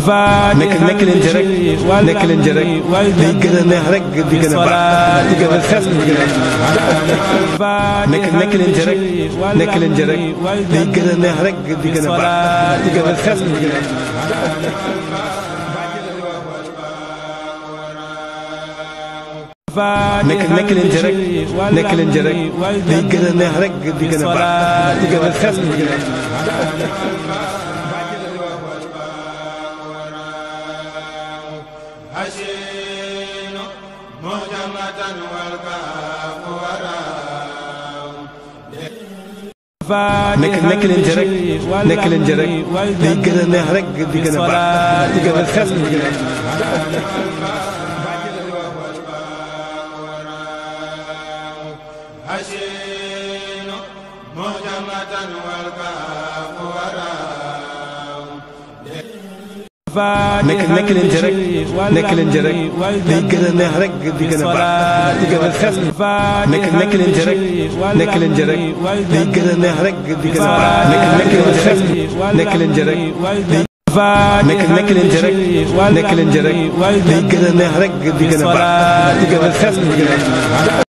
nekk leen ci rek nekk leen ci rek day gën a neex rek di gën a baax di gën a xel di gën a nekk leen ci rek nekk leen ci rek day gën a neex rek di gën a baax di gën a xel di gën a nekk leen ci rek nekk leen ci rek day gën a neex rek di gën a baax di gën a xel di gën a nekk leen ci rek nekk leen ci rek day gën a neex rek di gën a baax di gën a xel di gën a nekk leen ci rek nekk leen ci rek day gën a neex rek di gën a baax di gën a xel nekk leen ci rek nekk leen ci rek day gën a neex rek di gën a baax nekk leen ci rek nekk leen ci rek nekk leen ci rek nekk leen ci rek day gën a neex rek di gën a baax di gën a xel di gën a